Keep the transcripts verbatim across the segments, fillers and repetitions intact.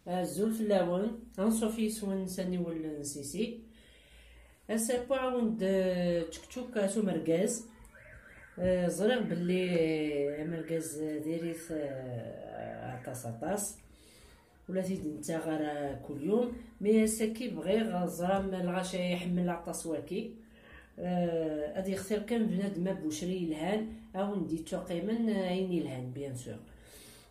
Azul fell-awen, anṣuf yis-wen s aniwel n Sisi. Ass-a, wwiɣ-awen-d, eh, ččekčuka s umergaz. Eh, ẓriɣ belli, eh, amergaz, eh, diri-t, eh, aṭas, aṭas. Ur la t-id-nettaɣ ara kul yum, mi ass-agi bɣiɣ ẓram lɣaci iḥemmel aṭas waki. Eh, ad yextir kan bnadem abucri yelhan, a wen-d-yettuqimen, eh, ayen yelhan, bien sûr.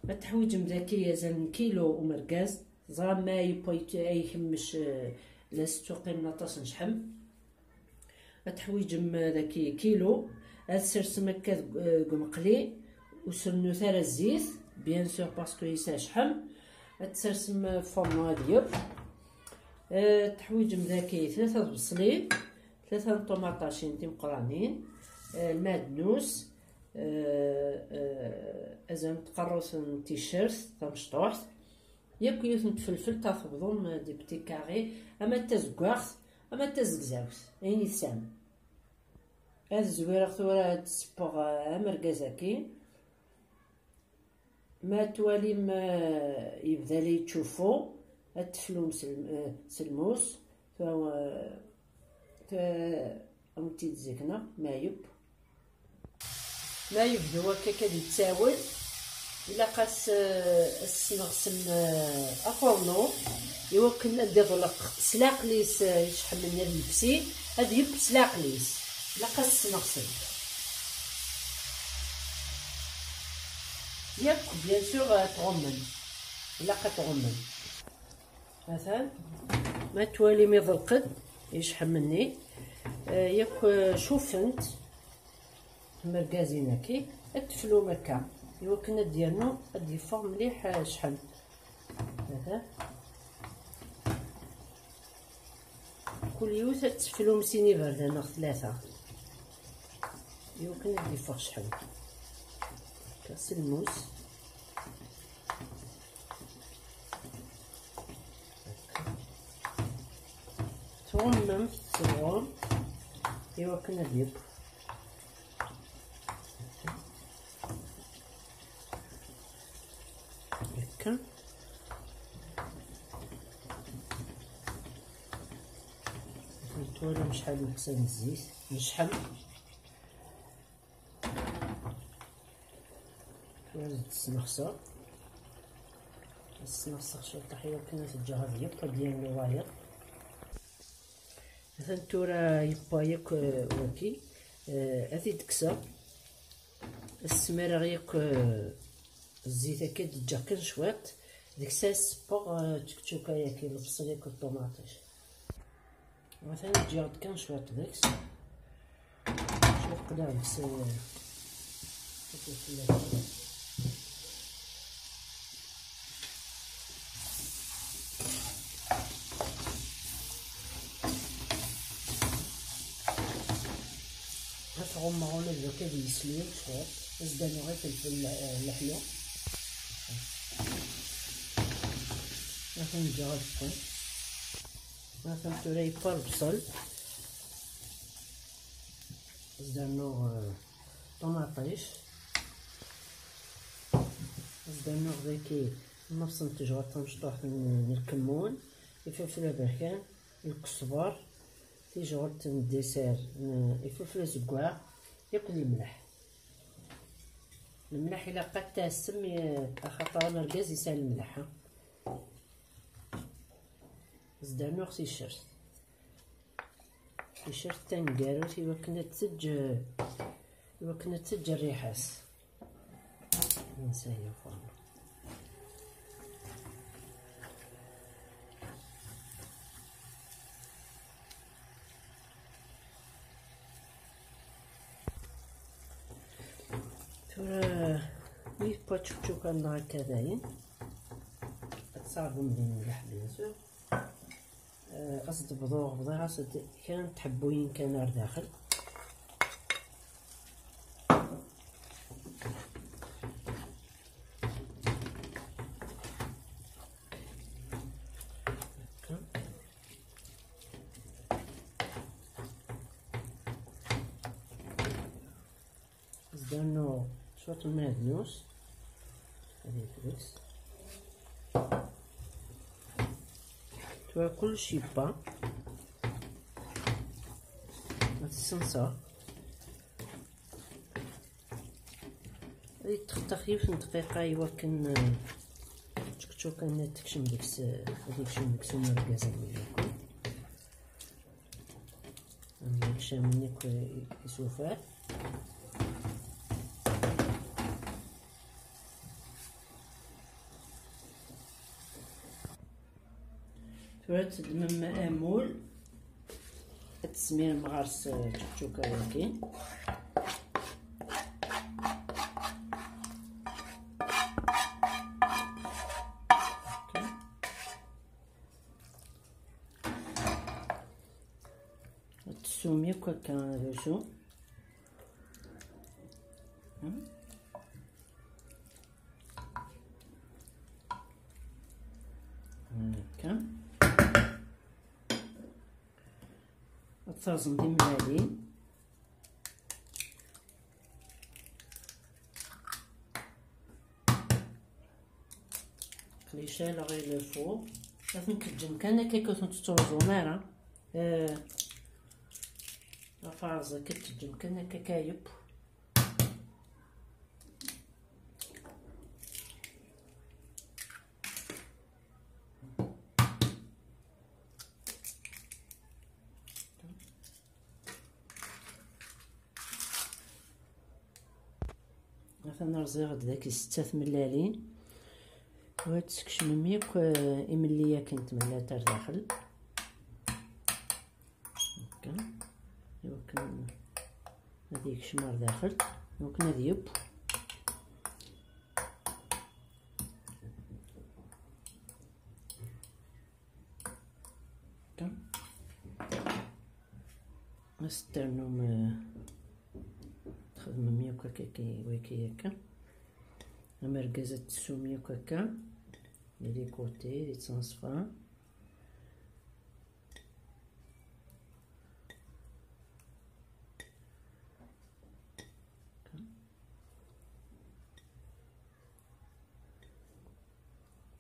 Ad teḥwiǧem daki azal n kilo umergaz, ẓram ma yewwa yet-, ay kemmec, eh, la s-ttuqimen aṭas n ccḥem. Ad teḥwiǧem, eh, daki kilo, ad tsersem akka deg, eh, deg umeqli, ur srennut ara zzit, bien sûr, parce que yesɛa ccḥem. Ad tsersem, eh, furnu ad yeww. Eh, teḥwiǧem daki tlata tbeṣlin, tlata n ṭumaṭacin timeqranin, eh, lmaɛdnus, eh, eh, azal n tqerrut n ticcert tamecṭuḥt, yakk yiwet n tfelfelt ad tebḍum, eh, des petits carrés, ama d tazeggaɣt, ama d tazegzawt, ayen i tesɛam. Ad zwireɣ tura ad d-ssewweɣ, eh, amergaz-agi. Ma twalim, eh, yebda la yettcuffu, ad teflum s l-, eh, s lmus. Tura, eh, tura, ad wen-t-id-zikneɣ, ma yeww. Ma yebda wakka ad yettawel, ilaq as, eh, as-sneɣsem, eh, afurnu, iwakken ad d-iḍleq s leɛqel-is, eh, icḥem-nni ad yefsi, ad yeww s leɛqel-is. Ilaq as-sneɣsem. Yakk, bien sûr, ad tɣummem. Ilaq ad tɣummem. Atan, ma twalim iḍelq-d icḥem-nni, eh, yakk, eh, cufent tmergazin-agi, ad teflum akka, iwakken ad d-yernu, ad d-yeffeɣ mliḥ, eh, ccḥem. Atan. Kul yiwet ad teflum sin iberdan neɣ tlata, iwakken ad d-yeffeɣ ccḥem. Akka, s lmus. Tɣummemt s lɣum iwakken ad yeww. Akka. Twalam acḥal neqsan zzit, necḥel. Tura ad t-sneɣseɣ. Ad sneɣseɣ ciṭuḥ i wakken ad t-ǧǧeɣ ad yeww, ad yernu wayeḍ. Atan tura yewwa yakk, eh, waki. Eh, ad t-id-kkseɣ. Ad smireɣ yakk, eh, zzit akka i d-ǧǧeɣ kan cwiṭ. Deg-s ad ssewweɣ, eh, ččekčuka-yaki, lebṣel yakk d ṭumaṭic. Atan ǧǧiɣ-d kan cwiṭ deg-s. Cwiṭ qliɣ deg-s, eh, ifelfel. Ad t-ɣummeɣ ula d akka d yesli cwiṭ, ad s-d-rnuɣ ifelfel, eh, leḥlu. Ad ten-ǧǧeɣ ad ffɣen. Atan tura yewwa lebṣel. Ad s-d-rnuɣ, eh, ṭumaṭic. Ad s-d-rnuɣ daki nnefṣ n tejɣert tamecṭuḥt n, n lkemmun, ifelfel aberkan, lkesber, tijɣert n ddisir, n ifelfel azeggaɣ, yakk lemleḥ. Lemleḥ ilaq ad t-tɛessem, eh, axaṭer amergaz yesɛa lemleḥ, ha. Ad s-d-rnuɣ ticcert. Ticcert taneggarut iwakken ad teǧǧ, iwakken ad teǧǧ rriḥa-s. Nsa ya xwana. Tura, mi yewwa ččukčuka-nneɣ akka dayen, ad t-tɛerḍem d lmelḥ, bien sûr. Eh, as-d-bḍuɣ, bḍiɣ-as-d kra n tḥebbuyin kan ar daxel. Akka. Zdarnu cwiṭ n lmeɛdnus. Ad yefres. Tura kullec yebba. Ad t-ssenseɣ. Ad yettextax yiwet n dqiqa i wakken, eh, tčekčuka-nni ad tekcem deg-s, ad yekcem deg-s umergaz-nni yakk. Ad yekcem yakk isufar. Tura ad teddmem amul, ad tesmirem ɣer-s tčekčuka-agi. Ad tessum yakk akka d usu. Akka. Ad terẓem timellalin. Aql-i cɛleɣ le four. Ad ten-teǧǧem kan akka, ur ten-tettruẓum ara. Eh, ɣef rrẓ akka, teǧǧem kan akka kayeb. Atan rẓiɣ-d dagi setta tmellalin. Wa ad teskecmem yakk, eh, imelli akken tmellat ar daxel. Akka. Iwakken ad yekcem ar daxel. Iwakken ad yeww. Akka. Ad s-ternum, eh, txedmem yakk akka, akka, waki akka. Amergaz ad tessum yakk akka. Di les côtés, di tnaṣfa.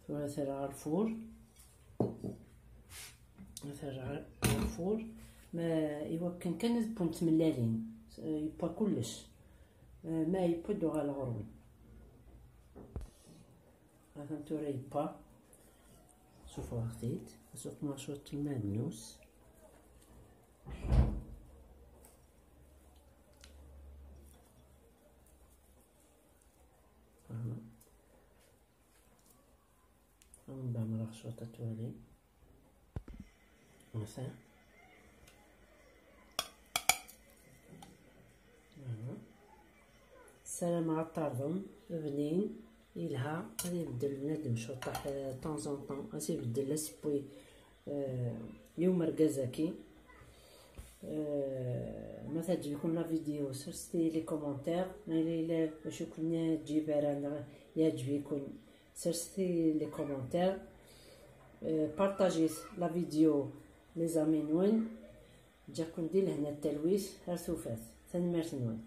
Tura terra ɣer lfur. Terra ɣer lfur. Ma iwakken kan ad wwent tmellalin, yewwa kullec. Ma yewwa-d uɣal ɣur-wen. Atan tura yewwa. Sufɣeɣ-t-id. Ad suqmeɣ cwiṭ n lmannus. Aha. Ad ɛemmreɣ cwiṭ ad twalim. Atan. Aha. Ssarameɣ ad t-terḍem bnin, yelha, ad ibeddel bnadem cwiṭaḥ, eh, de temps en temps, ad s-ibeddel asewwi, eh, i umergaz-agi. Eh, ma teɛǧeb-iken la vidéo, serset-iyi les commentaires, ma yella yella acu ken-yeɛǧib ara neɣ yeɛǧeb-iken, serset-iyi les commentaires. Eh, partagez la vidéo les amis-nwen. Ǧǧiɣ-ken di lehna d talwit, ar tufat. Tanemmirt-nwen.